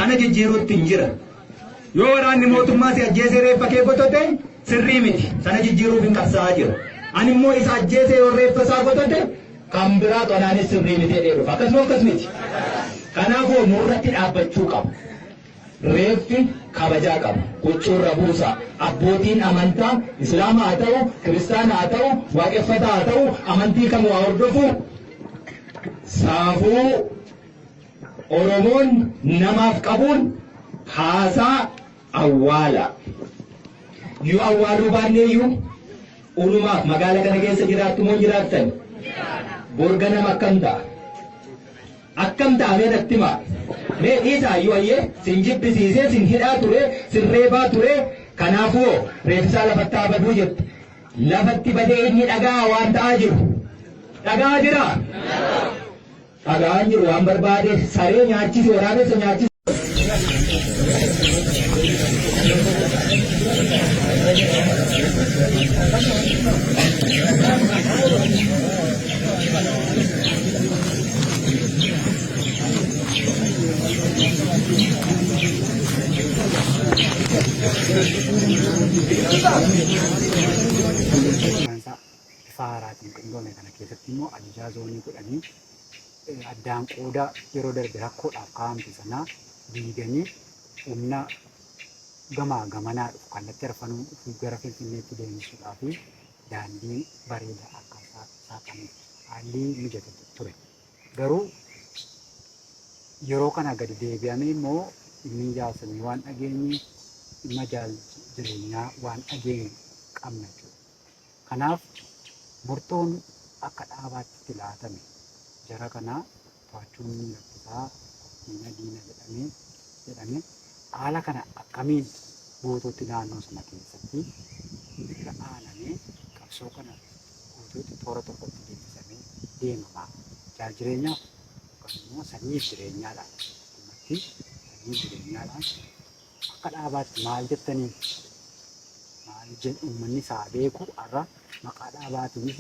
Sana jijjiiruutti hin jira. Yoo waraanni mootummaa si ajjeesee reeffa kee gotote sirrii miti. Sana jijjiiruuf hin qabsaa'aa jira. Ani immoo isa ajjeesee yoo reeffa isaa gotote kan biraatu anaanis sirrii miti jedhee dhufa. Akkasuma akkas miti. Kanaafuu nurratti dhaabbachuu qaba. Reeffi kabajaa qaba. Huccuurra buusaa. Abbootiin amantaa Islaama haa ta'u, Kiristaana haa ta'u, Waaqeffataa haa ta'u, amantii kamuu haa hordofu, saafuu Oromoon namaaf qabuun haasaa awwaalaa. Yoo awwaaluu baanneeyyuu unumaaf magaala kana keessa jiraattu moo hin jiraattan? Bor ganama akkam ta'a? Akkam ta'a mee natti himaa? Mee dhiisaa iyyuu ayyee sin jibbisiisee sin hidhaa ture sin reebaa ture kanaafuu hoo reefisaa lafatti haa baduu jette. Lafatti badee inni dhaga'a waan ta'aa jiru. Dhaga'aa jiraa? Dhaga'aa hin jiru waan barbaade saree nyaachisi waraabessa nyaachisi. Bifa haaraatiin qindoome kana keessatti immoo ajajaa zoonii godhanii addaan qooda yeroo darbe rakkoodhaaf kaa'amte sanaa diiganii humna gamaa gamanaa dhufu kallattii arfanuu dhufu gara Finfinneetti deemsisuudhaaf daandii bareedaa akka saaqamu haalli mijate ture. Garuu yeroo kana gadi deebi'amee immoo dhimmi jaarsanii waan dhageenye dhimma jaal jireenyaa waan dhageenye qabna jechuudha. Kanaaf murtoon akka dhaabaatti itti laatame jara kana to'achuun ni rakkisaa, diina diina jedhame jedhame haala kana akkamiin guutuutti naannoo sana keessatti irra aanamee qabsoo kana guutuutti toora tokkotti deebisamee deemama. Jaal Jireenyaaf yookaan immoo sanyiif jireenyaadhaan dhumatti sanyiif jireenyaadhaan Akka dhaabaatti maal jettanii? Maal jedhu uummanni isaa beeku har'a maqaa dhaabaatiinis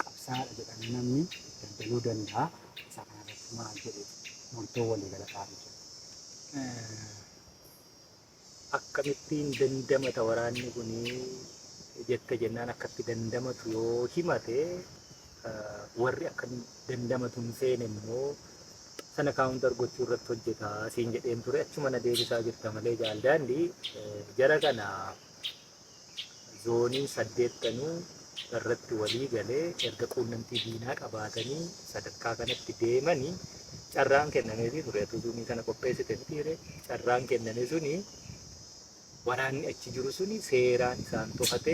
qabsaa'aadha jedhamee namni daldaluu danda'a. Isa kanarratti maal jedhe murtoo waliigala dhaabi jedhu. Akkamittiin dandamata waraanni kun jette jennaan akkatti dandamatu yoo himate warri akka dandamatu hin feene immoo sana counter gochuu irratti hojjeta siin jedheen ture achuma na deebisaa jirta malee jaal daandii jara kana zooniin saddeettanuu irratti walii galee erga quunnamtii diinaa qabaatanii sadarkaa kanatti deemanii carraan kennameefii ture atuu zoonii sana qopheessite mitiire carraan kenname suni Waraanni achi jiru suni seeraan isaan tohate,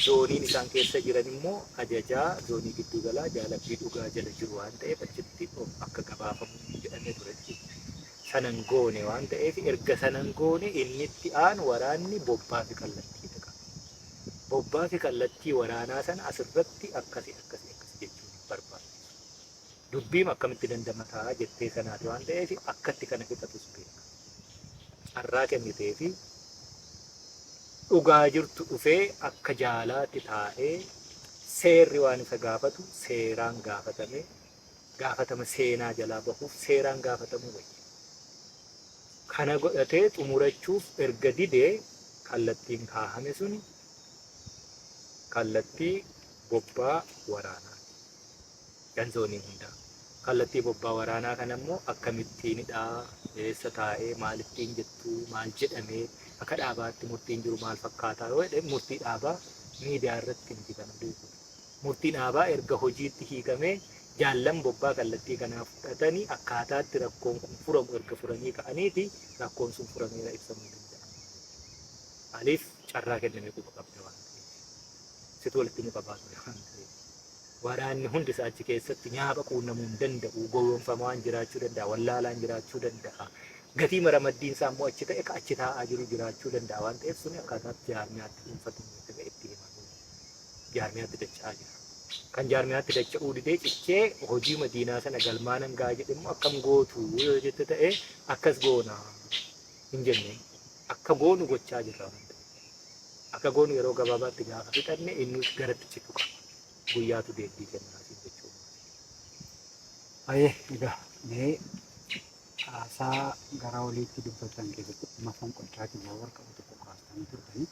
zooniin isaan keessa jiran immoo ajajaa zoonii gidduu galaa Jaal Abdii Dhugaa jala jiru waan ta'eef achitti of akka gabaafamu jedhamee ture jechuudha. Sana hin goone waan ta'eef erga sana hin goone inni itti aanu waraanni bobbaa fi kallattii dhaqa. Bobbaa fi kallattii waraanaa sana asirratti akkasi akkasi akkasi jechuun hin barbaachisu. Dubbiima akkamitti dandamataa jettee sanaati waan ta'eef akkatti kana fixatus beeka. Carraa kenniteefi dhugaa jirtu dhufee akka jaalaatti taa'ee seerri waan isa gaafatu seeraan gaafatamee gaafatama seenaa jalaa bahuuf seeraan gaafatamuu wayya. Kana godhatee xumurachuuf erga didee kallattiin kaahame suni kallattii bobbaa waraanaati. Kan zoonii hundaa. Kallattii bobbaa waraanaa kana immoo akkamittiinidha? Eessa taa'ee? Maal ittiin jettu? Maal jedhamee? Akka dhaabaatti murtiin jiru maal fakkaataa? Yoo jedhe murtii dhaabaa miidiyaa irratti miti kan odeeffamu. Murtiin dhaabaa erga hojiitti hiikamee jaallan bobbaa kallattii kanaa fudhatanii akkaataatti rakkoon kun furamu erga furanii ka'aniiti rakkoon sun furameera ibsamuu danda'a. Maaliif carraa kenname quba qabda waan ta'eef. Situ walitti nu qabaa ture waan ta'eef. Waraanni hundi isaa achi keessatti nyaapha quunnamuu hin danda'u, gowwoomfamaan jiraachuu danda'a, wallaalaan jiraachuu danda'a. Gatii ramaddiin isaa immoo achi ta'e ka achi taa'aa jiru jiraachuu danda'a waan ta'eef suni akkaataa jaarmiyaatti dhuunfatu jedhamee itti himamee jaarmiyaatti dacha'aa jira. Kan jaarmiyaatti dacha'uu didee cichee hojii madiinaa sana galmaanan ga'a jedhe immoo akkam gootu yoo jette ta'e akkas goona hin jenneen. Akka goonu gochaa jirra waan ta'eef. Akka goonu yeroo gabaabaatti gaafa fixanne innus garatti citu qaba. Guyyaatu deebbii kennaa siin jechuun. Ayee egaa mee Haasaa gara oliitti dubbatan keessatti dhimma fonqolchaatiin waan wal qabatu tokko kaastanii turtanii.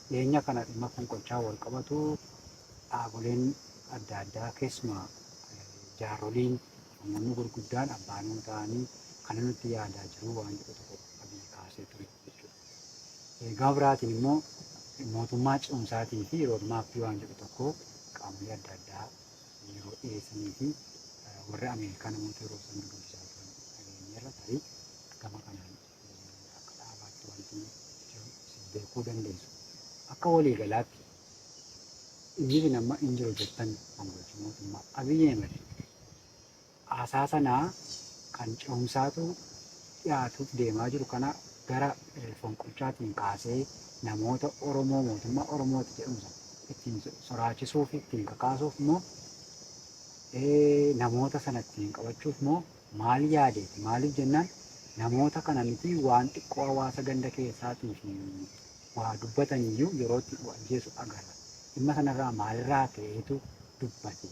Dhiyeenya kana dhimma fonqolchaa wal qabatu dhaaboleen adda addaa keessumaa jaarroliin namoonni gurguddaan abbaanuu ta'anii kana nutti yaadaa jiru waan jedhu tokko Abiy kaasee ture jechuudha. Gama biraatiin immoo mootummaa ce'umsaatii fi roadmapii waan jedhu tokko qaamolee adda addaa yeroo dhiyeessanii fi warri Ameerikaa namoota yeroo isaan dubbisaa turan dhageenyeerra tarii gama kanaan akka dhaabaatti wanti jiru isin beekuu dandeessu. Akka waliigalaatti inni isin amma hin jiru jettan fonqolchi mootummaa Abiy Ahmed haasaa sanaa kan ce'umsaatu dhiyaatuuf deemaa jiru kana gara fonqolchaatiin kaasee namoota Oromoo mootummaa Oromooti jedhamu sana ittiin soraachisuu fi ittiin kakaasuuf immoo namoota sana ittiin qabachuuf moo maal yaadeeti? Maaliif jennaan namoota kana miti waan xiqqoo hawaasa ganda keessaatii fi waa dubbatan iyyuu yeroo itti ajjeesu agarra. Dhimma sanarraa maalirraa ka'eetu dubbate?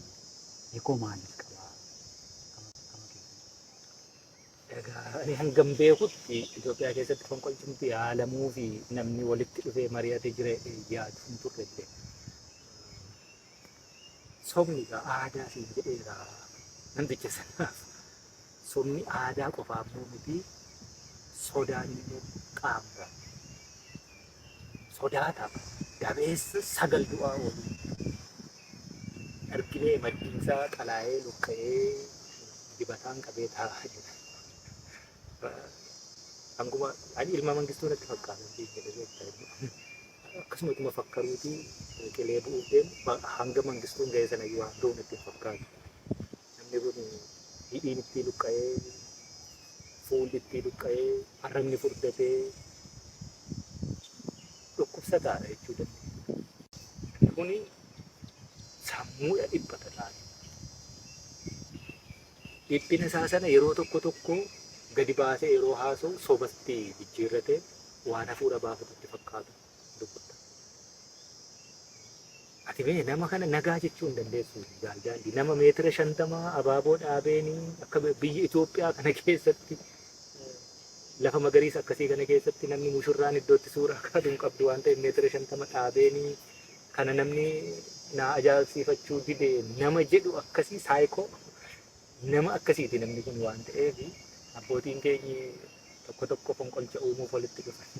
Hiikoo maalis qaba? Gama keessan. Egaa ani hangam beekutti Itoophiyaa keessatti fonqolchumti yaalamuu fi namni walitti dhufee mari'ate jira yaadu hin turre illee. Sobni egaa aadaa siin jedheera namticha sanaaf. Sobni aadaa qofaa immoo miti, sodaan immoo qaama. Sodaataaf dabeessa sagal du'aa oolu. Arginee maddiinsaa qalaa'ee luqqa'ee dibataan qabee taa'aa jira. Hanguma ani ilma Mangistuu natti fakkaata siin jedhe beektaa. Akkasumatuma fakkaruuti qilee bu'uuf deemu hanga Mangistuun ga'e sana iyyuu waan ga'u natti hin fakkaatu. Namni kun hidhiin itti luqqa'ee, fuulli itti luqqa'ee, arrabni furdatee dhukkubsataadha jechuu dandeenya. Namni kun sammuudha dhiphata taate. Dhiphina isaa sana yeroo tokko tokko gadi baasee yeroo haasa'u sobatti jijjiirratee waan hafuura baafatu itti fakkaatu dubbata. Ati mee nama kana nagaa jechuu hin dandeessu Jaal Daandii. Nama meetira 50 abaaboo dhaabeenii akka biyya Itoophiyaa kana keessatti lafa magariisa akkasii kana keessatti namni mushurraan iddootti suuraa kaatu hin qabdu waan ta'eef meetira 50 dhaabeenii kana namni naa ajaa'ibsiifachuu dide nama jedhu akkasii saayikoo nama akkasiiti namni kun waan ta'eef abbootiin keenyi tokko tokko fonqolcha uumuuf walitti dhufan.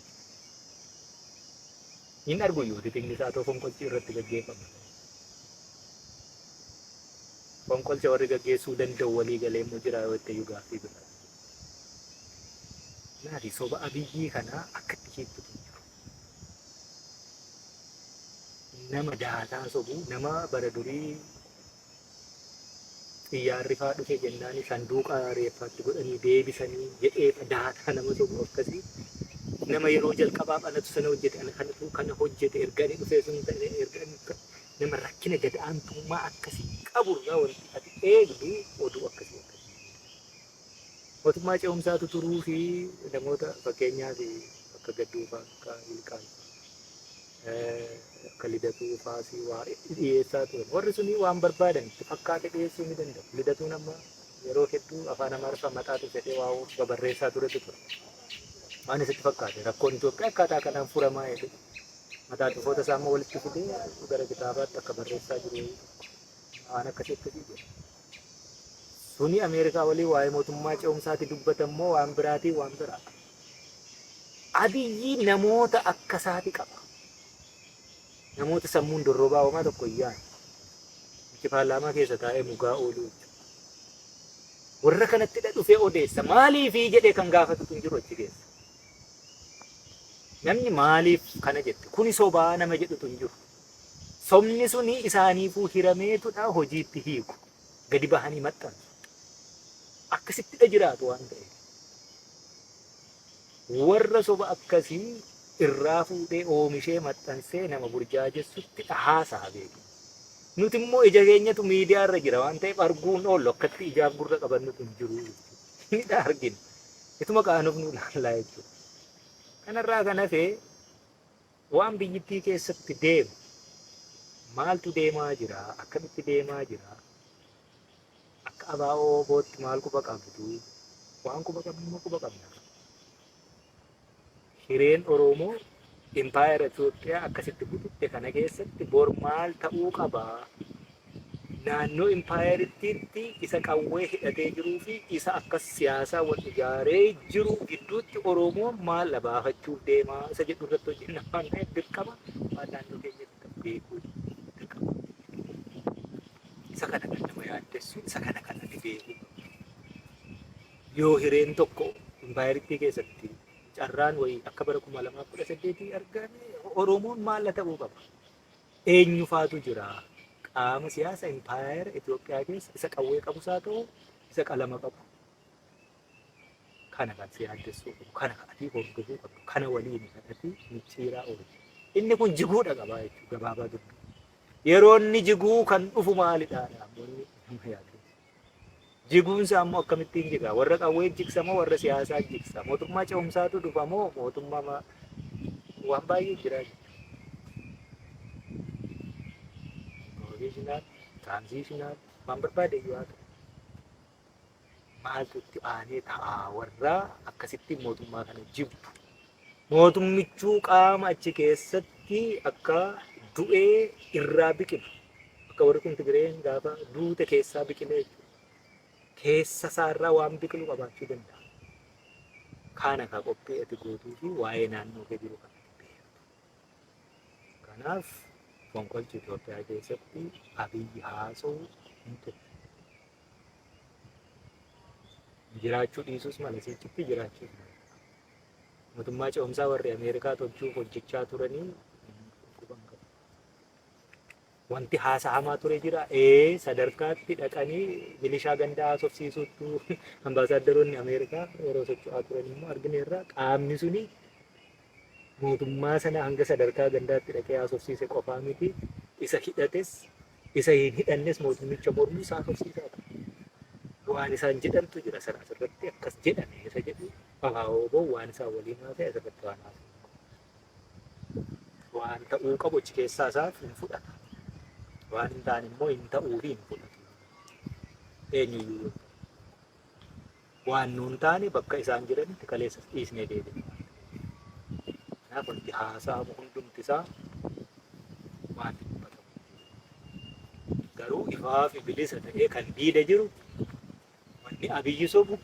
Hin argu iyyuu titingni isaa too fonqolchi irratti gaggeeffama. Fonqolcha warri gaggeessuu danda'u walii galee immoo jira yoo itti iyyuu gaaffii biraa. Naafi soba Abiyyii kana akka itti hiiktutu hin jiru. Nama daataa sobu, nama bara durii xiyyaarri faa dhufe jennaan sanduuqa reeffaatti godhanii deebisanii jedhee daataa nama sobu akkasii, nama yeroo jalqabaaf anatu sana hojjete, ana kanatu kana hojjete, erga ani dhufee sun ta'e, erga ani nama rakkina gad aantummaa akkasii qaburraa wanti ati eegdu oduu akkasii akkasii. Mootummaa ce'umsaatu turuu fi namoota fakkeenyaaf akka Gadduu faa, akka Yilqaal faa, akka Lidatuu faas waa dhiyeessaa turan. Warri suni waan barbaadan itti fakkaate dhiyeessuu ni danda'u. Lidatuun amma yeroo hedduu afaan Amaariffaa maxaatu fedhee waa babarreessaa turetu ture. Waan isitti fakkaate rakkoon Itoophiyaa akkaataa kanaan furamaa jedhe. Mataa cufoota isaa immoo walitti fidee gara kitaabaatti akka barreessaa jiru wayii tokko. Waan akkasii akkasii jedhe. Suni Ameerikaa waliin waa'ee mootummaa ce'umsaati dubbatan moo waan biraatii waan biraa. Abiyyi namoota akkasaati qaba. Namoota sammuun dorrobaa homaa tokko hin yaadne. Namichi paarlaamaa keessa taa'ee mugaa ooluu jechuudha. Warra kanatti dhufee odeessa. Maaliifii jedhee kan gaafatutu hin jiru achi keessa. Namni maaliif kana jette? Kuni sobaa nama jedhutu hin jiru. Sobni suni isaaniifuu hirameetudha hojiitti hiiku. Gadi bahanii maxxansu. Akkasittidha jiraatu waan ta'eef. Warra soba akkasii irraa fuudhee oomishee maxxansee nama burjaajessutti haasa'a beeki. Nuti immoo ija keenyatu miidiyaa irra jira waan ta'eef arguu hin oollu, akkatti ijaaf gurra qabannutu hin jiru jechuudha. Ni argina. Ituma qaanofnu ilaallaa jechuudha. Kanarraa kan hafe waan biyyittii keessatti deemu, maaltu deemaa jira, akkamitti deemaa jira, akka ABO bootti maal quba qabdu, Waan quba qabnu immoo quba qabna. Hireen Oromoo impaayera Itoophiyaa akkasitti bututte kana keessatti bor maal ta'uu qaba? Naannoo impaayerittiitti isa qawwee hidhatee jiruu fi isa akkas siyaasaa wal ijaaree jiru gidduutti Oromoon maal baafachuuf deema isa jedhu irratti hojjenna waan ta'eef dirqama waan naannoo keenyatti ta'u beekuu dirqama. Isa kana kan nama yaaddessu, isa kana kan ani beekuu qabu. Yoo hireen tokko impaayerittii keessatti carraan wayii akka bara 2018 argame, Oromoon maal ta'uu qaba? Eenyu faatu jira? Qaama siyaasa impaayera Itoophiyaa keessa isa qawwee qabus haa ta'u, isa qalama qabu. Kana kan si yaaddessuu qabu, kana kan ati hordofuu qabdu, kana waliin kan ati micciiraa ooltu. Inni kun jiguudha qabaa jechuudha gabaabaa dubbii. Yeroo inni jiguu kan dhufu maalidha? Namoonni nama yaaddessu. Jiguun isaa immoo akkamittiin jiga? Warra qawwee jigsa moo warra siyaasaa jigsa? Mootummaa ce'umsaatu dhufa moo mootummaa waan baay'ee jira jechuudha. Provisional, transitional, waan barbaade iyyuu haa ta'u. Maaltu itti aanee ta'a warra akkasitti mootummaa kana jibbu? Mootummichuu qaama achi keessatti akka du'ee irraa biqilu. Akka warri kun Tigireen gaafa duute keessaa biqilee jechuudha. Keessa isaarraa waan biqilu qabaachuu danda'a. Kana ka qophii ati gootuu fi waa'ee naannoo kee jiru kan ati beektu. Kanaaf fonqolchi Itoophiyaa keessatti Abiyyi haasa'u hin turre. Jiraachuu dhiisuus mala, sichitti jiraachuus mala. Mootummaa ce'umsaa warri Ameerikaa tolchuuf hojjechaa turanii quban qabu. Wanti haasa'amaa ture jira. Ee, sadarkaatti dhaqanii milishaa gandaa haasofsiisuuttu ambaasaaddaroonni Ameerikaa yeroo socho'aa turan immoo argineerra. Qaamni suni mootummaa sana hanga sadarkaa gandaatti dhaqee haasofsiise qofaa miti. Isa hidhates isa hin hidhannes mootummicha mormuu isaa haasofsiisaa ture. Waan isaan jedhantu jira sana asirratti akkas jedhame isa jedhu ABO waan isaan waliin haasa'e asirratti waan haasa'e. Waan ta'uu qabu achi keessaa isaaf hin fudhata. Waan hin taane immoo hin ta'uu fi hin fudhatu. Eenyuyyuu yoo ta'u. Waan nuun taane bakka isaan jiranitti kaleessas dhiisnee deebina. Kanaaf wanti haasa'amu hundumti isaa waan dubbatamu. Garuu ifaa fi bilisa ta'ee kan diida jiru, wanni Abiyyi sobu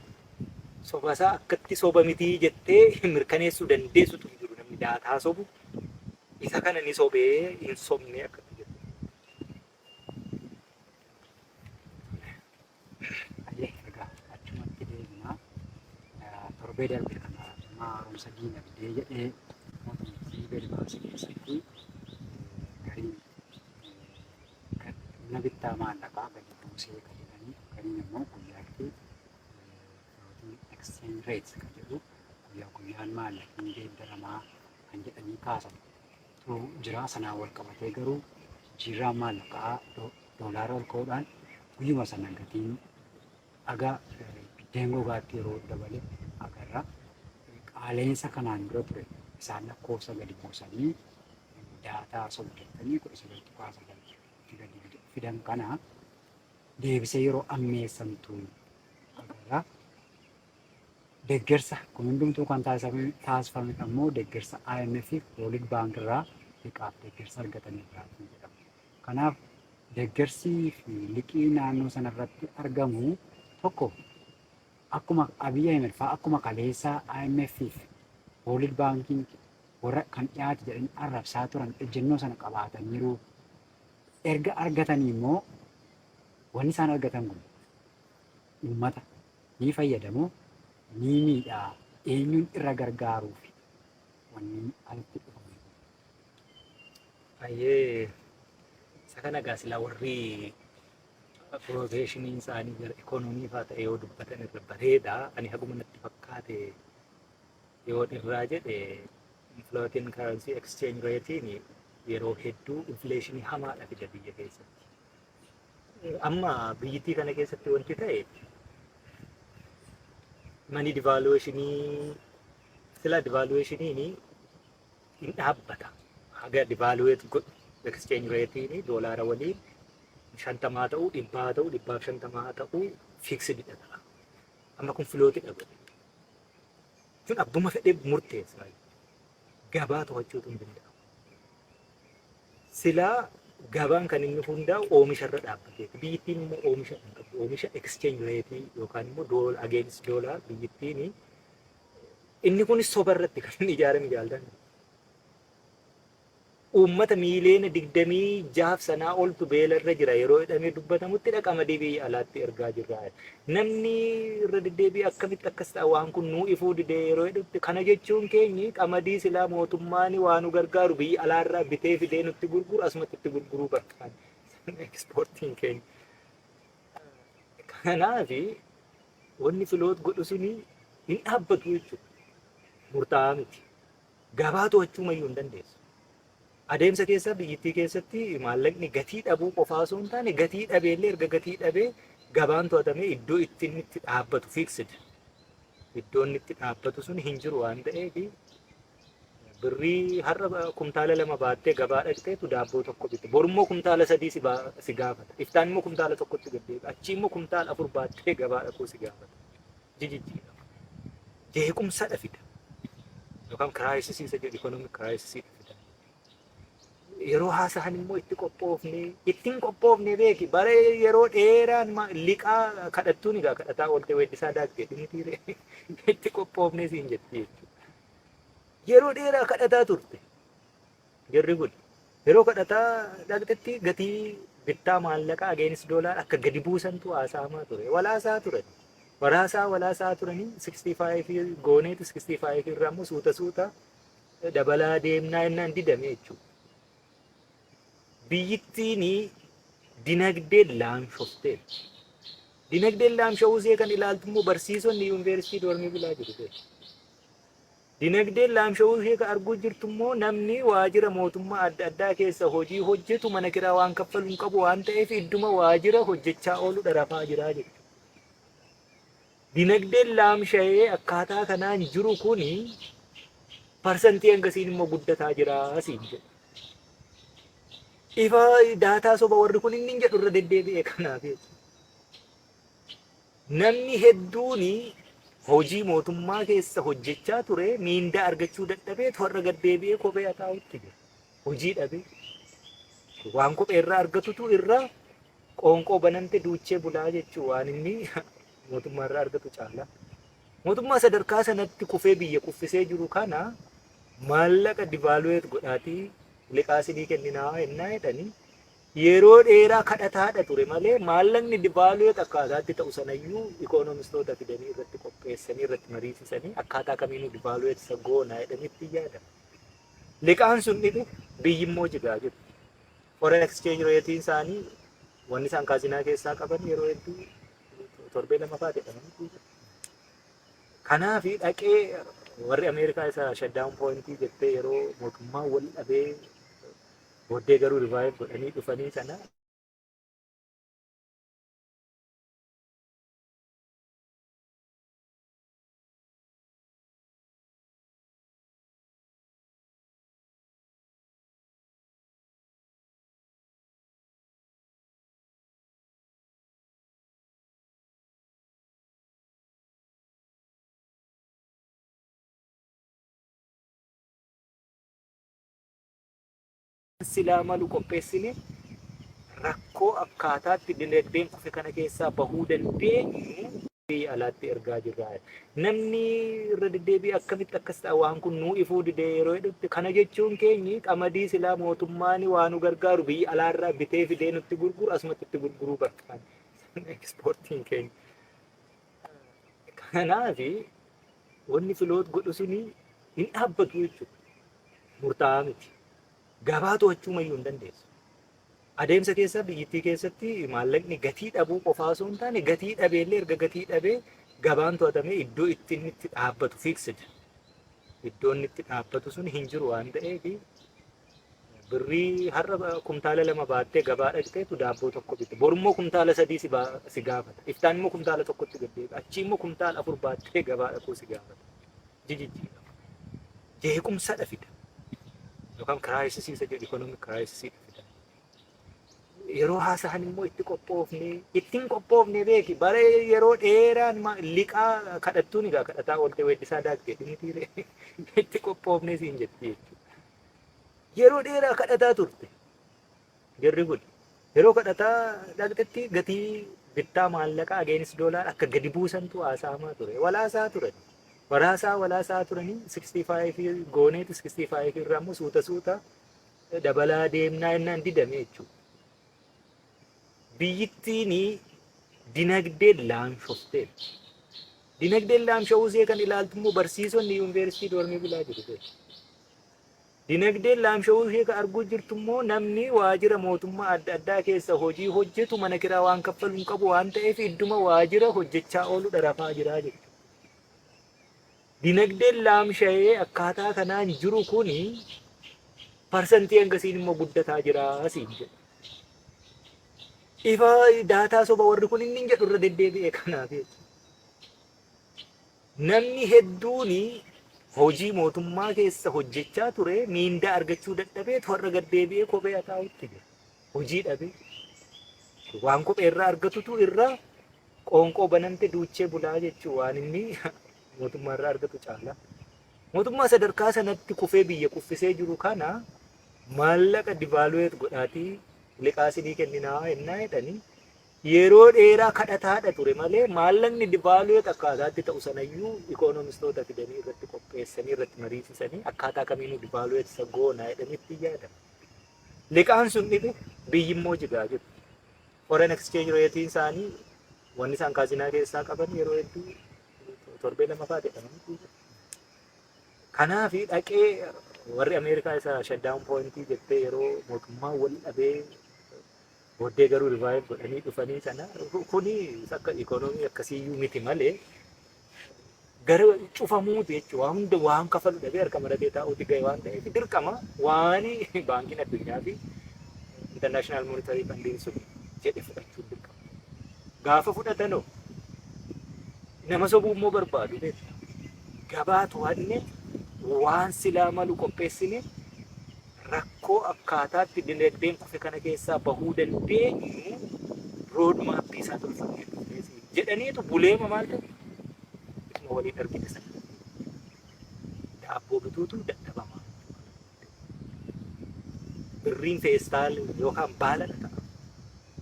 sobasaa akkatti soba mitii jettee mirkaneessuu dandeessutu hin jiru. Namni daataa sobu isa kana ni sobee hin sobne akkatti jiru. Ayyee, egaa achumatti deebinaa. Torbee darbe kana haaromsa diinagdee jedhee mootummichi gadi baase keessatti gariin humna bittaa maallaqaa gadi buusee kan jedhanii, gariin immoo guyyaatti floating exchange rate kan jedhu guyyaa guyyaan maallaqni geeddaramaa kan jedhanii kaasan tu jira. Sanaan wal qabatee garuu jijjiirraan maallaqaa doolaara ol ka'uudhaan guyyuma sana gatiin dhagaa biddeen gogaatti yeroo dabale agarra. Qaala'insa kanaan dura ture isaan lakkoofsa gadi buusanii daataa sobdattanii 19.9 gadi fidan kana deebisee yeroo ammeessantu agarra. Deeggarsa kun hundumtuu kan taasifame ammoo deeggarsa IMF fi World Bank irraa liqaaf deeggarsa argatan irraati jedhama. Kanaaf deeggarsii fi liqii naannoo sanarratti argamu tokko akkuma Abiy Ahmed fa'aa akkuma kaleessaa IMF fi World Bankiin warra kan dhiyaate jedhanii arrabsaa turan ejjennoo sana qabaataniiru. Erga argatanii immoo wanni isaan argatan kun uummata ni fayyadamoo ni miidhaa, eenyuun irra gargaaruuf wanni asitti dhufame kun? Baay'ee isa kana egaa silaa warri profeeshiniin isaanii gara ikoonoomii fa'aa ta'e yoo dubbatan irra bareeda. Ani haguma natti fakkaate yoo irraa jedhe, floating currency exchange rate'n yeroo hedduu infleeshinii hamaadha fida biyya keessatti. Amma biyyittii kana keessatti wanti ta'e money devaluationii, sila devaluationiin hin dhaabbata. Haga devaluate godhu exchange rate'n doolaara waliin 50 ta'uu, 100 ta'uu, 150 ta'uu fixed ta'a. Amma kun floatidha godhe. Kun abbuma fedhee murteessa. Gabaa to'achuutu hin danda'amu. Silaa gabaan kan inni hundaa'u oomisha irra dhaabbateeti. Biyyittiin immoo oomisha hin qabdu. Oomisha exchange rate yookaan immoo dollar against dollar biyyittiin inni kunis soba irratti kan inni ijaarame jaaltan. Uummata miiliyoona 26 sanaa oltu beela irra jira yeroo jedhamee dubbatamutti qamadii biyya alaatti ergaa jirra. Namni irra deddeebi'ee akkamitti akkas ta'a, waan kun nuu ifuu didee yeroo jedhutti, kana jechuun keenyi qamadii silaa mootummaan waa nu gargaaru biyya alaarraa bitee fidee nutti gurguru asumatti itti gurguruu barbaada. Exportiin keenya. Kanaafi wanni float godhu suni hin dhaabbatu jechuudha. Murtaa'aa miti. Gabaa to'achuu mayyuu hin dandeessu. Adeemsa keessa biyyittii keessatti maallaqni gatii dhabuu qofaa osoo hin taane, gatii dhabeellee erga gatii dhabee gabaan to'atamee iddoo itti inni itti dhaabbatu, fixed iddoo inni itti dhaabbatu sun hin jiru waan ta'eef, birrii har'a kumtaala 2 baattee gabaa dhaqxeetu daabboo tokko bitte. Borummoo kumtaala 3 si gaafata. Iftaan immoo kumtaala 1tti gad deebi'a. Achii immoo kumtaala 4 baattee gabaa dhaquu si gaafata. Jijjiirama. Jeequmsadha fida. Yookaan crisisii isa jedhu, economic crisisii fida. Yeroo haasa'an immoo itti qophoofne, ittiin qophoofne beeki, bara yeroo dheeraan liqaa kadhattuun egaa kadhataa oolte weeddisaa daakte dhimitiire itti qophoofne siin jetti jechuudha. Yeroo dheeraa kadhataa turte. Jarri kun yeroo kadhataa dhaqxetti gatii bittaa maallaqaa against dollar akka gadi buusantu haasa'amaa ture. Walaasaa turan. Walaasaa walaasaa turanii 65 gooneetu 65 irraa immoo suuta suuta dabalaa deemnaa jennaan didame jechuudha. Biyyittiin dinagdeen laamshofteetti. Dinagdeen laamsha'uu ishee kan ilaaltu immoo barsiisonni yuunivarsiitii dormii bulaa jiru beeku. Dinagdeen laamsha'uu ishee kan arguu jirtu immoo namni waajjira mootummaa adda addaa keessa hojii hojjetu mana kiraa waan kaffalu hin qabu waan ta'eef, idduma waajjira hojjechaa oolu rafaa jira jechuudha. Dinagdeen laamsha'ee akkaataa kanaan jiru kuni parsantii hangasiin immoo guddataa jira siin jedha. Ifa daataa soba warri kun inni hin jedhu irra deddeebi'ee kanaaf jechuudha. Namni hedduun hojii mootummaa keessa hojjechaa ture miindaa argachuu dadhabee har'a gad deebi'ee kophee haxaa'utti jira. Hojii dhabee waan kophee irraa argatutu irra qoonqoo banamte duuchee bulaa jechuu, waan inni mootummaa irraa argatu caala. Mootummaa sadarkaa sanatti kufee biyya kuffisee jiru kana maallaqa devaluate godhaatii liqaa sinii kenninaa ennaa jedhanii, yeroo dheeraa kadhataadha ture malee maallaqni devaluate akkaataatti ta'u sanayyuu ikoonomistoota fidanii irratti qopheessanii irratti mariisisanii akkaataa kamiinuu devaluate isa goonaa jedhanii itti yaadama. Liqaan sun dhibe, biyyi immoo jigaa jirti. Foreign exchange ratein isaanii wanni isaan kaazinaa keessaa qaban yeroo hedduu torbee lama fa'aa jedhamanii. Kanaaf dhaqee warri Ameerikaa isa shutdown pointii jettee yeroo mootummaa wal dhabee booddee garuu revive godhanii dhufanii sana silaa malu qopheessine rakkoo akkaataatti dinagdeen kufe kana keessaa bahuu dandeenyu biyya alaatti ergaa jirra. Namni irra deddeebi'ee akkamitti akkas ta'a, waan kun nuu ifuu didee yeroo jedhutti, kana jechuun keenyi qamadii silaa mootummaan waa nu gargaaru biyya alaarraa bitee fidee nutti gurguru asumatti itti gurguruu barbaada. Exportiin keenya. Kanaaf wanni float godhu suni hin dhaabbatu jechuudha. Murtaa'aa miti. Gabaa to'achuu mayyuu hin dandeessu. Adeemsa keessa biyyittii keessatti maallaqni gatii dhabuu qofaa osoo hin taane, gatii dhabeellee erga gatii dhabee gabaan to'atamee iddoo itti inni itti dhaabbatu, fixed iddoo inni itti dhaabbatu sun hin jiru waan ta'eef, birrii har'a kumtaala 2 baattee gabaa dhaqxeetu daabboo tokko bitte. Borummoo kumtaala 3 si gaafata. Iftaan immoo kumtaala 1tti gad deebi'a. Achii immoo kumtaala 4 baattee gabaa dhaquu si gaafata. Jijjiirama. Jeequmsadha fida. Yookaan crisisii isa jedhu, economic crisisii fida. Yeroo haasa'an immoo itti qophoofne, ittiin qophoofne beeki. Bara yeroo dheeraan liqaa kadhattuun egaa kadhataa oolte weeddisaa daakte dhimitiire itti qophoofne siin jetti jechuudha. Yeroo dheeraa kadhataa turte. Jarri kun yeroo kadhataa dhaqxetti gatii bittaa maallaqaa against dollar akka gadi buusantu haasa'amaa ture. Walaasaa turan. Walaasaa walaasaa turanii 65 gooneeti, 65 irraa immoo suuta suuta dabalaa deemnaa jennaan didame jechuudha. Biyyittiin dinagdeen laamshofteerti. Dinagdeen laamsha'uu ishee kan ilaaltu immoo barsiisonni yuunivarsiitii dormii bulaa jiru. Dinagdeen laamsha'uu ishee kan arguu jirtu immoo namni waajjira mootummaa adda addaa keessa hojii hojjetu mana kiraa waan kaffalu hin qabu waan ta'eef idduma waajjira hojjechaa oolu rafaa jira jechuudha. Dinagdeen laamsha'ee akkaataa kanaan jiru kuni parsantii hangasiin immoo guddataa jira siin jedha. Ifa daataa soba warri kun inni jedhu irra deddeebi'ee kanaaf jechuudha. Namni hedduun hojii mootummaa keessa hojjechaa ture miindaa argachuu dadhabee har'a gad deebi'ee kophee haxaa'utti jira. Hojii dhabee waan kophee irraa argatutu irra qoonqoo banamte duuchee bulaa jechuu, waan inni mootummaa irraa argatu caala. Mootummaa sadarkaa sanatti kufee biyya kuffisee jiru kana maallaqa devaluate godhaatii liqaa sinii kenninaa ennaa jedhanii, yeroo dheeraa kadhataadha ture malee maallaqni devaluate akkaataatti ta'u sanayyuu ikoonomistoota fidanii irratti qopheessanii, irratti mariisisanii, akkaataa kamiinuu devaluate isa goonaa jedhanii itti yaadamu. Liqaan sun dhibe, biyyi immoo jigaa jiru. Foreign exchange ratein isaanii, wanni isaan kaazinaa keessaa qaban yeroo hedduu torbee lama fa'aa jedhamanii. Kanaaf dhaqee warri Ameerikaa isa shutdown pointii jettee yeroo mootummaa wal dhabee booddee garuu revive godhanii dhufanii sana, kuni akka ikoonoomii akkasiiyyuu miti malee gara cufamuuti jechuudha. Waan hunda waan kafalu dhabee harka maratee taa'uuti gahe waan ta'eef, dirqama waan baankiin addunyaa fi International Monetary Fundiin sun jedhe fudhachuun dirqama. Gaafa fudhatanoo nama sobuu immoo barbaadu beekta. Gabaa to'anne, waan silaa malu qopheessine, rakkoo akkaataatti dinagdeen kufe kana keessaa bahuu dandeenyu road mapii isaa tolfannee dhufnee jedhaniitu buleema maal ta'e, isuma waliin argite sana. Daabboo bituutu dadhabamaa. Birriin feestaal yookaan baala ta'a.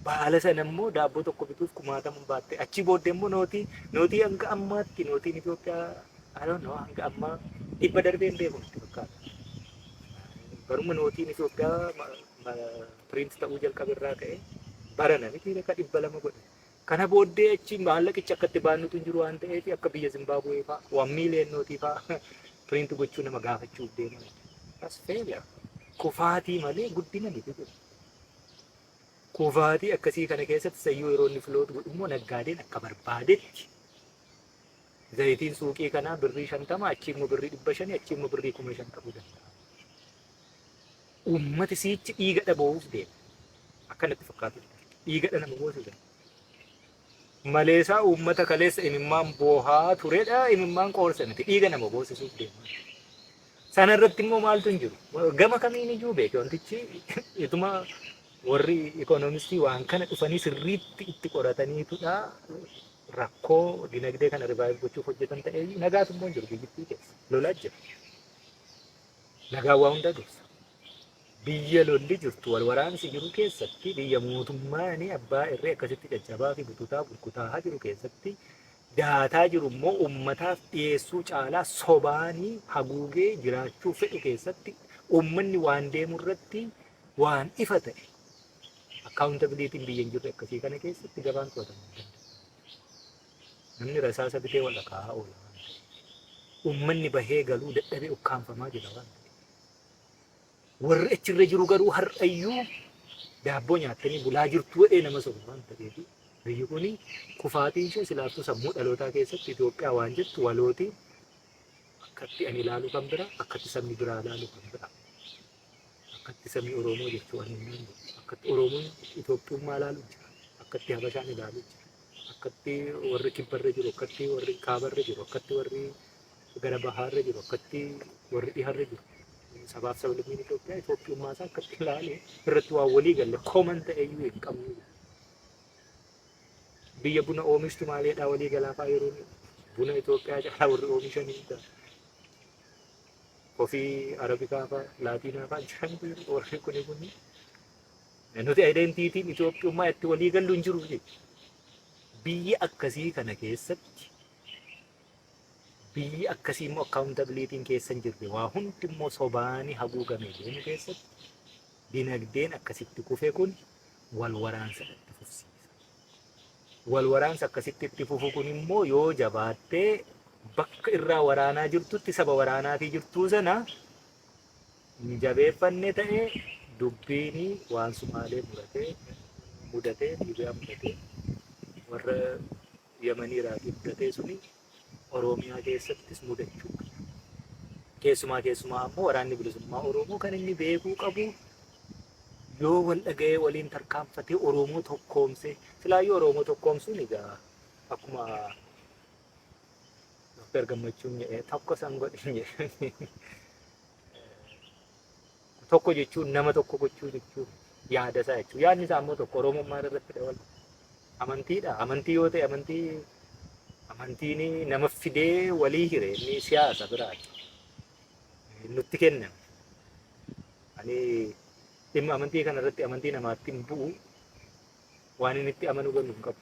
Baala sana immoo daabboo tokko bituuf kumaatama baatte. Achi booddee immoo nootii hanga ammaatti nootiin Itoophiyaa, I don't know, hanga ammaa 100 darbee hin beeku natti fakkaata. Baruma nootiin Itoophiyaa print ta'uu jalqabe irraa ka'e barana miti akka 200 godhe. Kana booddee achi maallaqichi akka itti baannutu hin jiru waan ta'eef, akka biyya Zimbaabuwee fa'aa 1 million nootii fa'aa print gochuu nama gaafachuuf deeman. That's failure. Kufaatii malee guddina miti kun. Kufaatii akkasii kana keessatti sayyuu yeroo inni float godhu immoo naggaadeen akka barbaadetti zayitiin suuqii kanaa birrii 50, achii immoo birrii 500, achii immoo birrii 5,000 ta'uu danda'a. Uummati siichi dhiiga dhaboo'uuf deema. Akkanatti fakkaatu dhiiga nama boosisa. Maleesaa uummata kaleessa imimmaan boohaa turedha, imimmaan qoorsa miti, dhiiga nama boosisuuf deema. Sana irratti immoo maaltu hin jiru? Gama kamiin iyyuu beeke wantichi ituma warri ikoonomistii waan kana dhufanii sirriitti itti qorataniitudha rakkoo dinagdee kana revive gochuuf hojjetan ta'ee, nagaatu immoo hin jiru biyyattii keessa. Lolaa jira. Nagaan waa hundaa dursa. Biyya lolli jirtu, wal waraansi jiru keessatti, biyya mootummaan abbaa irree akkasitti caccabaa fi bututaa burkutaa jiru keessatti, daataa jiru immoo ummataaf dhiyeessuu caalaa sobaanii haguugee jiraachuu fedhu keessatti, uummanni waan deemu irratti waan ifa ta'e accountabilityn biyya hin jirre akkasii kana keessatti gabaan to'atamuu hin danda'u. Namni rasaasa bitee wal dhakaa'aa oola waan ta'eef. Uummanni bahee galuu dadhabee ukkaanfamaa jira waan ta'eef. Warri achirra jiru garuu har'ayyuu daabboo nyaattanii bulaa jirtu jedhee nama sobu waan ta'eef, biyyi kun kufaatiin ishee silaaftuu sammuu dhalootaa keessatti Itoophiyaa waan jettu walootii akkatti ani ilaalu kan biraa, akkatti sabni biraa ilaalu kan biraa, akkatti sabni Oromoo jechuu ani hin danda'u, akkatti Oromoon Itoophiyummaa ilaalu jira, akkatti Habashaan ilaalu jira, akkatti warri kibbarra jiru, akkatti warri kaabarra jiru, akkatti warri gara bahaarra jiru, akkatti warri dhiharra jiru. Sabaaf sablammiin Itoophiyaa Itoophiyummaa isaa akkatti ilaalee irratti waan walii galle common ta'e iyyuu hin qabnu. Biyya buna oomishtu maaliidhaa walii galaafaa yeroo buna Itoophiyaa caalaa warri oomishan hin ta'a. Coffee Arabikaa fa'aa Laatiinaa fa'aa jirantu jiru warri kuni kuni. Nuti identityn Itoophiyummaa itti walii gallu hin jiru jechuudha. Biyyi akkasii kana keessatti, biyyi akkasii immoo accountabilityn keessa hin jirre, waa hundi immoo sobaanii haguugamee deemu keessatti, dinagdeen akkasitti kufe kun wal waraansa itti fufsiisa. Wal waraansa akkasitti itti fufu kun immoo yoo jabaattee bakka irraa waraanaa jirtutti saba waraanaatii jirtuu sana hin jabeeffanne ta'e, dubbiin waan Sumaalee muratee mudatee, Liibiyaa mudatee, warra Yamanii Iraaqii mudatee suni Oromiyaa keessattis mudachuu mala. Keessumaa keessumaa ammoo Waraanni Bilisummaa Oromoo kan inni beekuu qabu, yoo wal dhaga'ee waliin tarkaanfatee Oromoo tokkoomsee, silaayyuu Oromoo tokkoomsuun egaa akkuma Dr. Gammachuun jedhee, tokko san godhin jedhee, tokko jechuun nama tokko gochuu jechuun yaada isaa jechuudha. Yaadni isaa immoo tokko Oromummaa irratti dha. Amantiidha. Amantii yoo ta'e, amantiin nama fidee walii hire, inni siyaasa biraati. Nutti kenname. Ani dhimma amantii kana irratti amantii namaatti hin bu'u, waan inni itti amanu garuu hin qabu.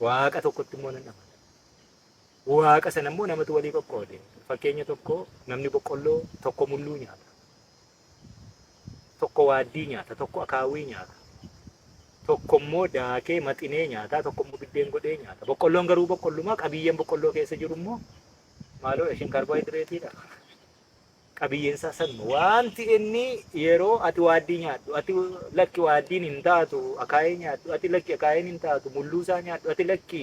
Waaqa tokkotti immoo nan amana. Waaqa sana immoo namatu walii qoqqoode. Fakkeenya tokko, namni boqqolloo tokko mulluu nyaata. Tokko waaddii nyaata, tokko akaawwii nyaata. Tokko immoo daakee maxinee nyaata, tokko immoo biddeen godhee nyaata. Boqqolloon garuu boqqollumaa, qabiyyeen boqqolloo keessa jiru immoo maaloo ishiin kaarboohayidireetiidha. Qabiyyeen isaa sanuma. Wanti inni yeroo ati waaddii nyaadhu, ati lakki waaddiin hin taatu, akaayee nyaadhu, ati lakki akaayeen hin taatu, mulluu isaa nyaadhu, ati lakki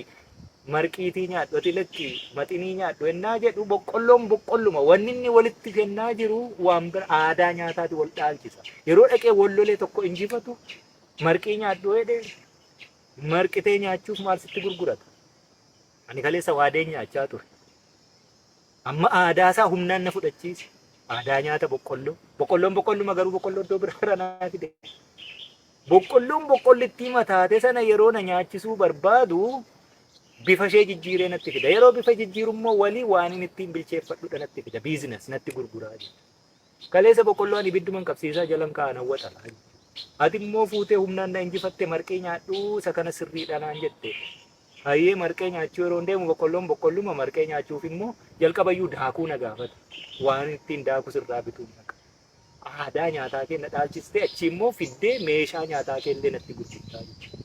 marqiitii nyaadhu, ati lakki maxinii nyaadhu ennaa jedhu, boqqolloon boqqolluma. Wanni inni walitti kennaa jiru waan bira, aadaa nyaataati wal dhaalchisa. Yeroo dhaqee wal lolee tokko injifatu, marqii nyaadhu jedhee marqitee nyaachuuf maal sitti gurgurata? Ani kaleessa waadeen nyaachaa ture. Amma aadaa isaa humnaan na fudhachiise. Aadaa nyaata boqqolloo. Boqqolloon boqqolluma, garuu boqqolloo iddoo biraa naa fide. Boqqolloon boqqollittii mataate sana yeroo na nyaachisuu barbaadu bifa ishee jijjiiree natti fida. Yeroo bifa jijjiiru immoo walii waan inni ittiin bilcheeffadhudha natti fida. Business natti gurguraa jechuudha. Kaleessa boqqolloo ani ibidduman qabsiisaa jalan kaa'an hawwata. Ati immoo fuutee humnaan na injifatte, marqii nyaadhuu isa kana sirriidha naan jette. Hayyee, marqee nyaachuu yeroo deemu boqqolloon boqqolluma, marqee nyaachuuf immoo jalqabayyuu daakuu na gaafata. Waan ittiin daaku sirraa bituun dhaqa. Aadaa nyaataa kee na dhaalchistee, achi immoo fiddee meeshaa nyaataa kee illee natti gurgurtaa jechuudha.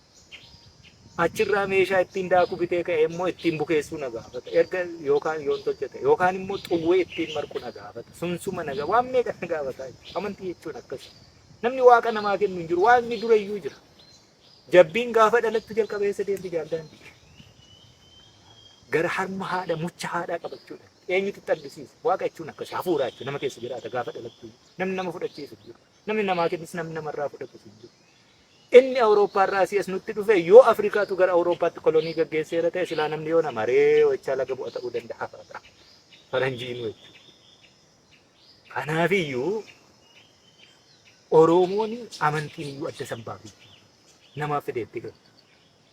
Achirraa meeshaa ittiin daaku bitee ka'ee immoo ittiin bukeessuu na gaafata. Erga yookaan yoon tolchate yookaan immoo xuwwee ittiin marqu na gaafata. Sunsuma na gaafata. Waan meeqa na gaafata jechuudha. Amantii jechuun akkas. Namni waaqa namaa kennu hin jiru. Waaqni durayyuu jira. Jabbiin gaafa dhalattu jalqaba eessa deemti jaaldaandii? Gara harma haadha, mucha haadhaa qabachuudha. Eenyutu itti argisiisa? Waaqa jechuun akkasi, hafuuraa jechuudha. Nama keessa jiraata gaafa dhalattu. Namni nama fudhachiisu hin jiru. Namni namaa kennus, namni namarraa fudhatus hin jiru. Inni Awurooppaa irraa asii as nutti dhufe, yoo Afrikaatu gara Awurooppaatti kolonii gaggeesseera ta'e, silaa namni yoo nama ree wachaa laga bu'a ta'uu danda'a faata. Faranjiinuu jechuudha. Kanaafiyyuu Oromoon amantiin iyyuu adda san baafi namaaf fideetti kenna.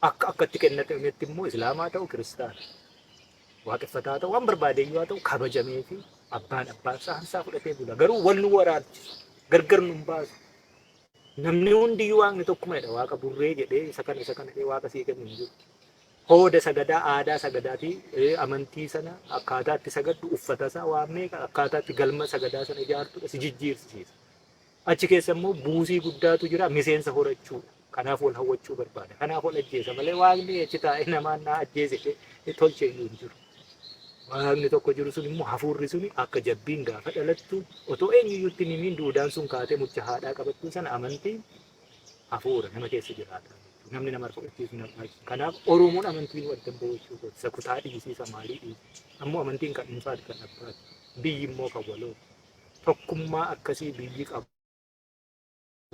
Akka akkatti kennatametti immoo Islaamaa ta'u, Kiristaana, Waaqeffataa ta'u, waan barbaade iyyuu haa ta'u, kabajamee fi abbaan abbaan isaa hansaa fudhatee bula. Garuu wal nu waraanchisu, gargar nu hin baasu. Namni hundiyyuu waaqni tokkumadha. Waaqa burree jedhee isa kana isa kana jedhee waaqa sii kennu hin jiru. Hooda sagadaa, aadaa sagadaa fi amantii sana, akkaataa itti sagaddu, uffata isaa, waan meeqa, akkaataa itti galma sagadaa sana ijaartudha si jijjiirsisiisa. Achi keessa immoo buusii guddaatu jira, miseensa horachuudha. Kanaaf wal hawwachuu barbaada. Kanaaf wal ajjeesa malee waaqni achi taa'ee namaan naa ajjeese tolche iyyuu hin jiru. Waaqni tokko jiru sun immoo, hafuurri suni, akka jabbiin gaafa dhalattu otoo eenyuyyuu itti hin himiin duudaan sun kaatee mucha haadhaa qabattuu sana, amantiin hafuura nama keessa jiraata. Namni nama fudhachiisu nama dhaalchisu. Kanaaf Oromoon amantiin adda hin bahu jechuudha. Isa kutaa dhiisii, isa maalii dhiisii. Ammoo amantiin kan dhuunfaati, kan abbaati. Biyyi immoo kan walooti. Tokkummaa akkasii biyyi qabu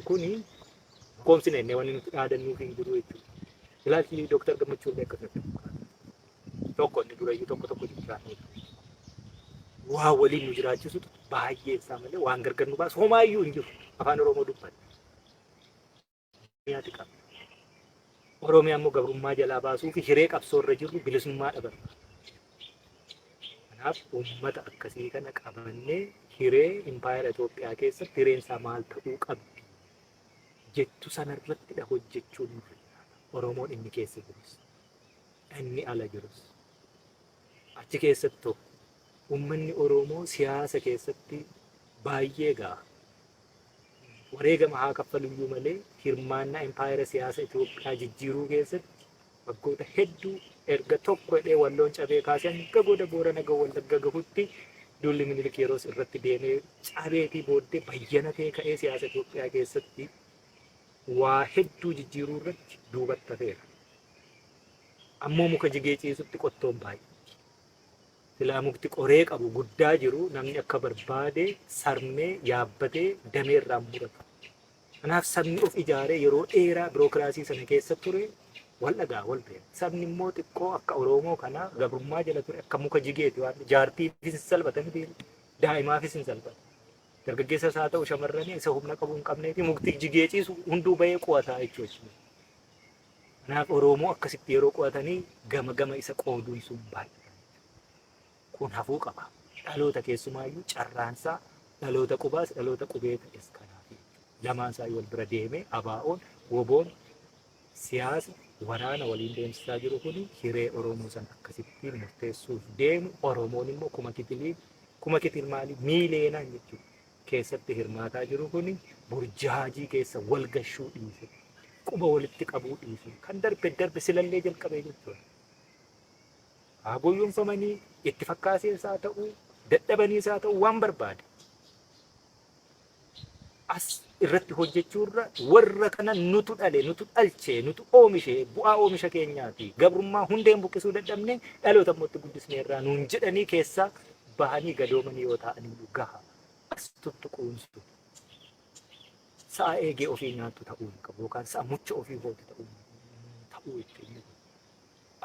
kuni koomsina innee wanni nuti dhaadannuuf hin jiru jechuudha. Ilaalchi Dooktar Gammachuu illee akkasumatti fakkaata. Tokko inni durayyuu tokko tokko jechaa oolu. Waa waliin nu jiraachisutu baay'ee isaa malee waan gargar nu baasu homaayyuu hin jiru. Afaan Oromoo dubbata. Oromiyaati qabna. Oromiyaa immoo gabrummaa jalaa baasuu fi hiree qabsoo irra jirru bilisummaa dhaban. Kanaaf uummata akkasii kana qabannee hiree impaayera Itoophiyaa keessatti hireen isaa maal ta'uu qabdi jettu sanarrattidha hojjechuun nurra jiraata. Oromoon inni keessa jirus, inni ala jirus. Achi keessatti tokko uummanni Oromoo siyaasa keessatti baay'ee ga'a. Wareegama haa kaffaluyyuu malee hirmaannaa impaayera siyaasa Itoophiyaa jijjiiruu keessatti waggoota hedduu erga tokko hidhee Walloon cabee kaasee hanga goda Boorana gahu Wallagga gahutti duulli Minilik yeroos irratti deemee cabeetii booddee bayyanatee ka'ee siyaasa Itoophiyaa keessatti waa hedduu jijjiiruu irratti duubatti hafeera. Ammoo muka jigee ciisutti qottoon baay'atti. Silaa mukti qoree qabu guddaa jiru namni akka barbaade sarmee yaabbatee damee irraa murata. Kanaaf sabni of ijaaree yeroo dheeraa birookiraasii sana keessa ture wal dhagaa wal beeka. Sabni immoo xiqqoo akka Oromoo kanaa gabrummaa jala ture akka muka jigeeti waan jaartiifis hin salphata miti daa'imaafis hin salphata. Dargaggeessas haa ta'u shamarranii isa humna qabu hin qabnee fi mukti jigee ciisu hunduu bahee qo'ataa jechuudha. Kanaaf Oromoo akkasitti yeroo qo'atanii gama gama isa qooduun sun baay'ata. Kun hafuu qaba. Dhaloota keessumaayyuu carraansaa dhaloota qubaas dhaloota qubee ta'es kanaaf. Lamaan isaa wal bira deemee ABO'n WBO'n siyaasa waraana waliin deemsisaa jiru kun hiree Oromoo san akkasittiin murteessuuf deemu. Oromoon immoo kuma kitilii kuma kitil maalii miileenaan jechuudha keessatti hirmaataa jiru kun burjaajii keessa wal gashuu dhiise, quba walitti qabuu dhiise, kan darbe darbe silallee jalqabee jechuudha. Haa goyyomfamanii itti fakkaasees haa ta'u dadhabaniis haa ta'u waan barbaade. As irratti hojjechuurra warra kana nutu dhale, nutu dhalche, nutu oomishe, bu'aa oomisha keenyaati. Gabrummaa hundeen buqqisuu dadhabne dhaloota immoo itti guddisneerraa nuun jedhanii keessaa bahanii gadoomanii yoo ta'an iyyuu gaha. As tuttuquun sun sa'a eegee ofii nyaattu ta'uu hin qabu yookaan sa'a mucha ofii hootu ta'uu ittiin.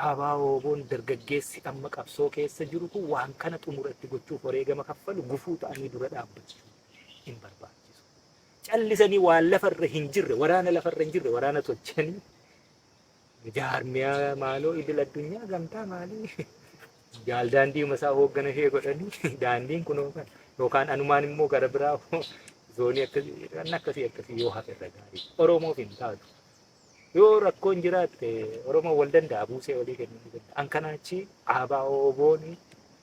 ABO'n dargaggeessi amma qabsoo keessa jiru kun waan kana xumura itti gochuuf wareegama kaffalu gufuu ta'anii dura dhaabbachuu hin barbaachisu. Callisanii waan lafarra hin jirre, waraana lafarra hin jirre waraana tolchanii jaarmiyaa maaloo idil addunyaa gamtaa maalii jaal daandii masaa hooggana ishee godhanii daandiin kunoo kan yookaan anumaan immoo gara biraa zoonii akkasii akkasii akkasii yoo hafe irra gaarii Oromoof hin taatu. Yoo rakkoon jiraatte Oromoon wal danda'a buusee walii kennuu ni danda'a. An kanaa achi ABO'n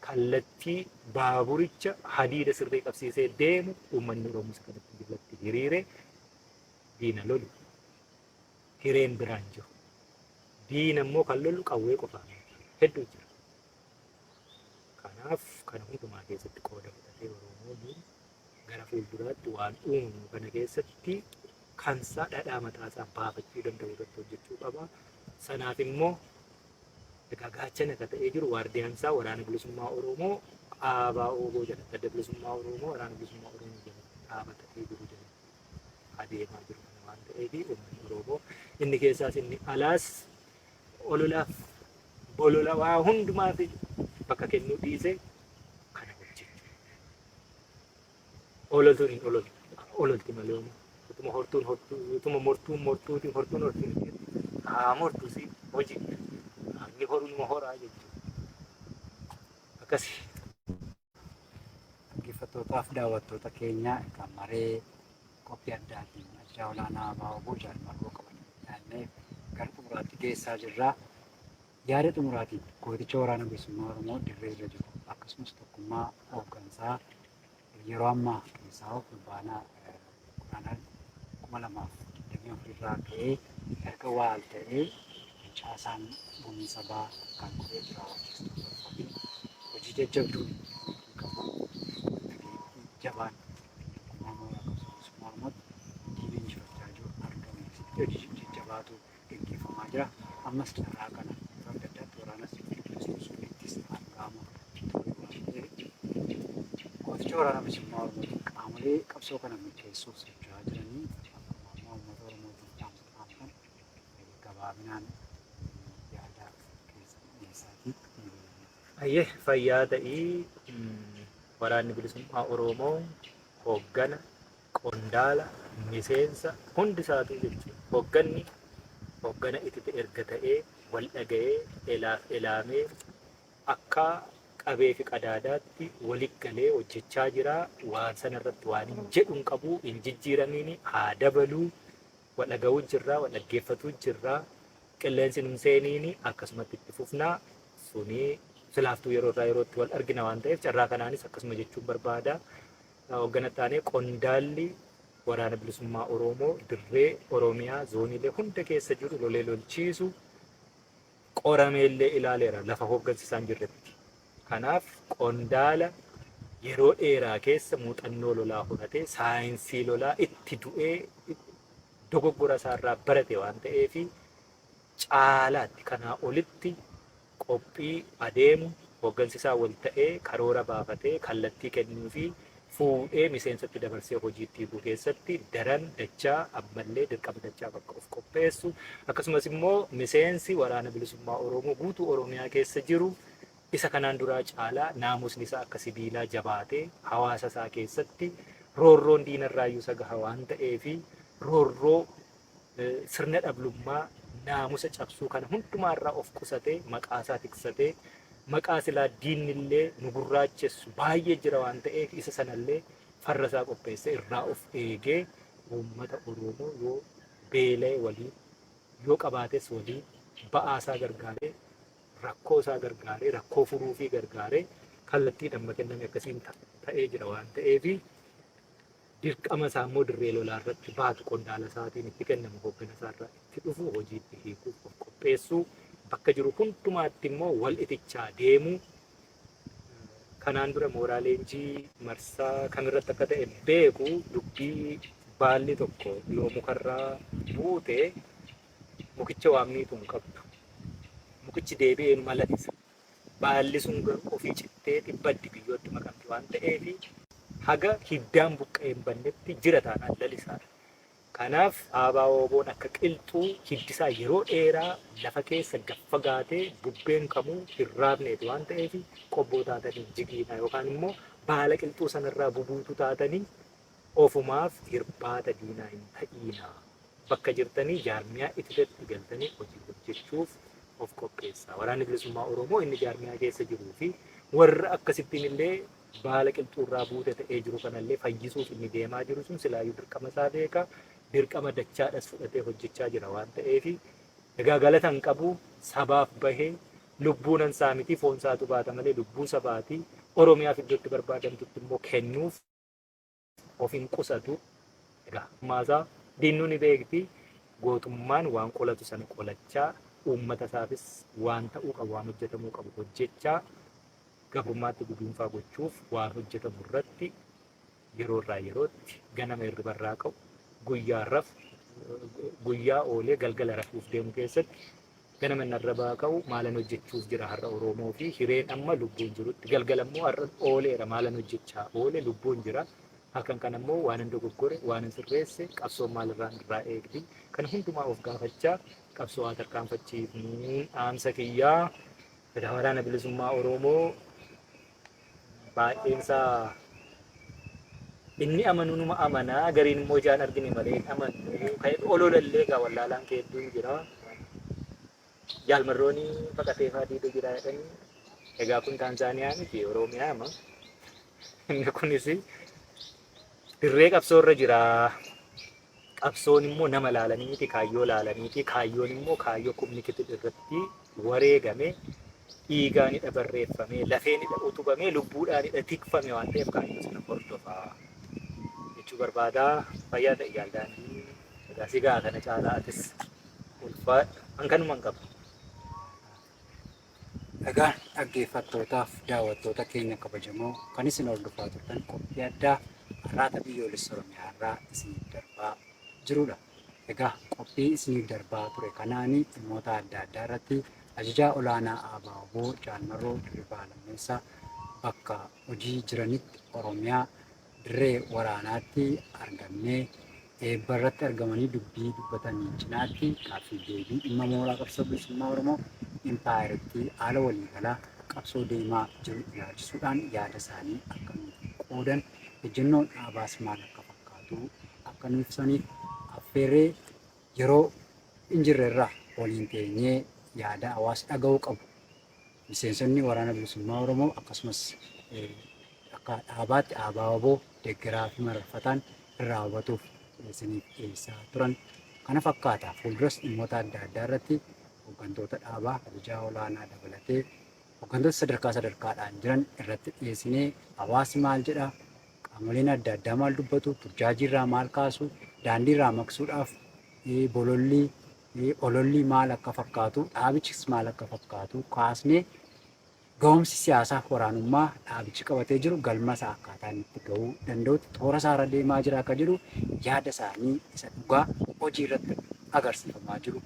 kallattii baaburicha hadiida sirrii qabsiisee deemu uummanni Oromoo isa kanatti jalatti hiriire diina lolu. Hireen biraan jiru. Diina immoo kan lolu qawwee qofaan hedduu jira. Kanaaf kana hundumaa keessatti qooda fudhatee Oromoon gara fuulduraatti waan uumamu kana keessatti kansaa dhadhaa mataasaa baafachuu danda'u irratti hojjechuu qaba. Sanaaf immoo egaa gaachana akka ta'ee jiru waardiyaan isaa Waraana Bilisummaa Oromoo ABO jalatti, Adda Bilisummaa Oromoo Waraana Bilisummaa Oromoo jalatti dhaaba ta'ee jiru jalatti adeemaa jiru kana waan ta'eef uummanni Oromoo inni keessaas inni alaas ololaaf bolola waa hundumaaf bakka kennuu dhiisee kana hojjechuu. Ololtuun hin ololtu. Ololti malee homaa. Utuma hortuun hortuu, utuma mortuun mortuutiin hortuun hortuun hin jettu. Haa mortu si hojii. Inni horuu numa horaa jechuudha. Akkasi. Dhaggeeffattootaaf daawwattoota keenya egaa maree qophii addaatiin ajajaa olaanaa ABO Jaal Marroo qabannee dhiyaannee gara xumuraatti geessaa jirra. Yaada xumuraatiin gooticha Waraana Bilisummaa Oromoo dirree irra jiru akkasumas tokkummaa hooggansaa yeroo ammaa keessaa Fulbaana 10 2024 irraa ka'ee erga waal ta'ee caasaan gumii sabaa kan koree raawwachiistuu tolfamee hojii jajjabduun qabu dhageettii jabaan tokkummaa mooraa qabsoo bilisummaa Oromootti diina injifachaa jiru argame. Hojii jajjabaatu geggeeffamaa jira. Ammas carraa kana yeroo adda addaatti waraanas ittis argaama ture waan ta'eef gooticha Waraana Bilisummaa Oromootiin qaamolee qabsoo kana milkeessuuf socho'aa jiranii akkuma ammaa uummata Oromootiif dhaamsa dhaamtan gabaabinaan yaada keessan dhiyeessaatii. Ayyee, fayyaa ta'ii. Waraanni Bilisummaa Oromoo hooggana, qondaala, miseensa hundi isaatuu jechuudha. Hoogganni hooggana itite erga ta'ee wal dhaga'ee elaaf elaamee akka qabee fi qadaadaatti wali galee hojjechaa jira. Waan sana irratti waan hin jedhu hin qabu, hin jijjiiramiin haa dabaluu. Wal dhaga'uu jirra, wal dhaggeeffatuu jirra. Qilleensi nun seeniini akkasumatti itti fufnaa. Suni silaaftuu yeroo irraa yerootti wal argina waan ta'eef carraa kanaanis akkasuma jechuun barbaada. Hooggana taanee qondaalli Waraana Bilisummaa Oromoo dirree Oromiyaa zooniilee hunda keessa jiru lolee lolchiisu qorameellee ilaaleera lafa hooggansi isaan jirretti. Kanaaf qondaala yeroo dheeraa keessa muuxannoo lolaa horatee saayinsii lolaa itti du'ee dogoggora isaarraa barate waan ta'eef caalaatti kanaa olitti qophii adeemu hooggansi isaa wal ta'ee karoora baafatee kallattii kennuu fi fuudhee miseensatti dabarsee hojiitti hiikuu keessatti daran dachaa ammallee dirqama dachaa bakka of qopheessu, akkasumas immoo miseensi Waraana Bilisummaa Oromoo guutuu Oromiyaa keessa jiru isa kanaan duraa caalaa naamusni isaa akka sibiilaa jabaatee hawaasa isaa keessatti roorroon diinarraayyuu isa gaha waan ta'eefi roorroo sirna dhablummaa naamusa cabsuu kana hundumaarraa of qusatee maqaa isaa tiksatee maqaa silaa diinnillee nu gurraachessu baay'ee jira waan ta'eef isa sanallee farra isaa qopheessee irraa of eegee uummata Oromoo yoo beela'e waliin, yoo qabaates waliin ba'aa isaa gargaaree, rakkoo isaa gargaaree, rakkoo furuufii gargaaree kallattiin amma kenname akkasiin ta'ee jira waan ta'eef dirqama isaa immoo dirree lolaa irratti baatu qondaala isaatiin itti kennamu hooggana isaa irraa itti dhufu hojiitti hiikuuf of qopheessuu, bakka jiru hundumaatti immoo wal itichaa deemuu. Kanaan dura mooraa leenjii marsaa kamirratti akka ta'e beeku, dubbii baalli tokko yoo mukarraa buute mukicha waan miitu hin qabdu. Mukichi deebi'ee numa lalisa. Baalli sun garuu ofii cittee dhibbaddi biyyootti makamti waan ta'eef haga hiddaan buqqa'ee hin bannetti jira taanaan lalisaadha. Kanaaf ABO-WBOn akka qilxuu hiddisaa yeroo dheeraa lafa keessa gad fagaatee bubbeen kamuu hin raafneeti waan ta'eef qobboo taatanii hin jigiinaa yookaan immoo baala qilxuu sanarraa bubuutu taatanii ofumaaf hirbaata diinaa hin ta'iinaa. Bakka jirtanii jaarmiyaa ititetti galtanii hojii hojjechuuf of qopheessaa. Waraanni Bilisummaa Oromoo inni jaarmiyaa keessa jiruu fi warra akkasittiin illee baala qilxuurraa buute ta'ee jiru kanallee fayyisuuf inni deemaa jiru sun silaayyuu dirqama isaa beeka. Dirqama dachaadhas fudhatee hojjechaa jira waan ta'eef egaa galata hin qabu, sabaaf bahee lubbuu nan isaa miti, foon isaatu baata malee lubbuu sabaati. Oromiyaaf iddootti barbaadamtutti immoo kennuuf of hin qusatu. Egaa ammaasaa diinnuu ni beekti, gootummaan waan qolatu sana qolachaa, uummata isaafis waan ta'uu qabu, waan hojjetamuu qabu hojjechaa, gabrummaatti guduunfaa gochuuf waan hojjetamu irratti yeroo irraa yerootti ganama hirriba irraa ka'u, guyyaa rafu, guyyaa oolee galgala rafuuf deemu keessatti ganama inni arrabaa ka'u maalan hojjechuuf jira har'a Oromoo fi hireen amma lubbuun jirutti, galgala immoo har'a ooleera maalan hojjechaa oole, lubbuun jira, halkan kana immoo waanan dogoggore, waanan sirreesse, qabsoon maalirraa irraa eegdi, kan hundumaa of gaafachaa qabsoo haa tarkaanfachiifnu dhaamsa kiyyaa. Egaa Waraana Bilisummaa Oromoo baay'eensaa inni amanu numa amanaa, gariin immoo ijaan argine malee hin amanu. Kan ololallee egaa wallaalaan kee hedduun jira. Jaalmarrooni baqatee faa diida jira jedhanii. Egaa kun Taanzaaniyaa miti, Oromiyaa ma. Inni kunis dirree qabsoo irra jira. Qabsoon immoo nama laalanii miti, kaayyoo laalaniiti. Kaayyoon immoo kaayyoo kumni kitil irratti wareegame, dhiigaanidha barreeffame, lafeenidha utubame, lubbuudhaanidha tikfame waan ta'eef kaayyoo sana hordofaa jechuu barbaada. Fayyaa ta'i jaal Daandii. Egaa si ga'a kana caalaa, atis ulfaadhu. An kanuman qaba. Egaa dhaggeeffattootaaf daawwattoota keenya kabajamoo, kan isin hordofaa turtan qophii addaa Arraata Biyyoolessa Oromiyaa irraa isiniif darbaa jirudha. Egaa qophii isiniif darbaa ture kanaani dhimmoota adda addaa irratti ajajaa olaanaa ABO Jaal Marroo Dirribaa Lammeessaa bakka hojii jiranitti Oromiyaa dirree waraanaatti argamnee eebba irratti argamanii dubbii dubbataniin cinaatti gaaffii deebii dhimma mooraa qabsoo bilisummaa Oromoo impaayerittii haala waliigalaa qabsoo deemaa jiru ilaalchisuudhaan yaada isaanii akka nu qoodan, ejjennoon dhaabaas maal akka fakkaatu akka nu ibsaniif affeerree yeroo hin jirre irraa waliin teenyee yaada hawaasa dhaga'uu qabu. Miseensonni Waraana Bilisummaa Oromoo akkasumas akka dhaabaatti ABO deeggaraa fi mararfataan irraa hubatuuf isiniif dhiyeessaa turan kana fakkaata. Fuulduras dhimmoota adda addaa irratti hooggantoota dhaabaa ajajaa olaanaa dabalatee hooggantoota sadarkaa sadarkaadhaan jiran irratti dhiyeessinee hawaasni maal jedha, qaamoleen adda addaa maal dubbatu, burjaajiirraa maal kaasu, daandiirraa maqsuudhaaf bololli ololli maal akka fakkaatu, dhaabichis maal akka fakkaatu kaasnee ga'umsi siyaasaaf waraanummaa dhaabichi qabatee jiru galma isaa akkaataa inni itti ga'uu danda'utti toora isaarra deemaa jira akka jedhu yaada isaanii isa dhugaa hojii irratti agarsiifamaa jiru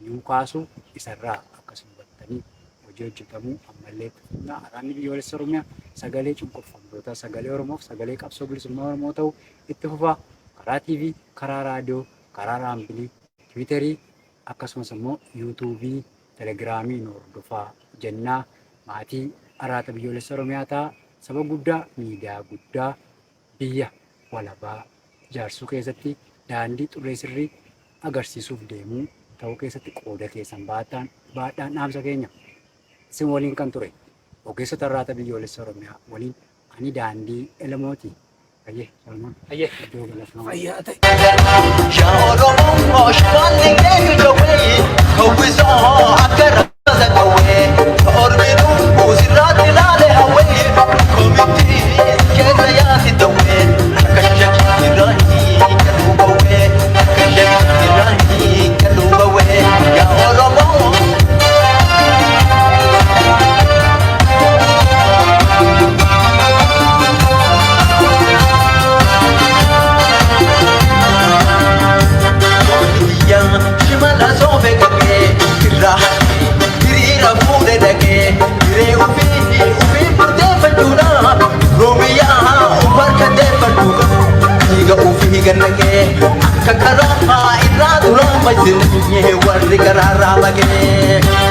nuu kaasu isarraa akkas hubattanii hojii hojjetamuu ammallee itti fufna. Araanni Biyyoolessa Oromiyaa sagalee cunqurfamtoota, sagalee Oromoof sagalee qabsoo bilisummaa Oromoo ta'u itti fufa. Karaa TV, karaa raadiyoo, karaa raambilii, Tiwiiterii akkasumas immoo Yuutuubii, Telegiraamii nu hordofaa jennaa. Maatii Arraata Biyyoolessa Oromiyaa ta'a. Saba guddaa, miidiyaa guddaa, biyya walabaa ijaarsuu keessatti daandii xurree sirrii agarsiisuuf deemuu ta'uu keessatti qooda keessan baadhaan baadhaan dhaamsa keenya. Isin waliin kan ture ogeessota Arraata Biyyoolessa Oromiyaa waliin ani Daandii Elemooti. Hayyee Salmaan. Hayyee. Iddoo galatoomaa. Fayyaa ta'e. Yaa Oromoo shimaalli keenya jawwee hawwisoo akka raasa qawwee orminuu sirraatti laale hawwee komitii keessa yaasi dawwee akka shakii raahii galuu bawwee akka shakii raahii galuu bawwee yaa Oromoo. Shimala soofee qabee irraa hafee hiriira fuudhee dhaqee hiree ofii ofii murteeffachuudha Oromiyaa of harka deeffadhu dhiiga ofii gannaqee akka karaa irraa duraan fayyine warri karaarraa maqee.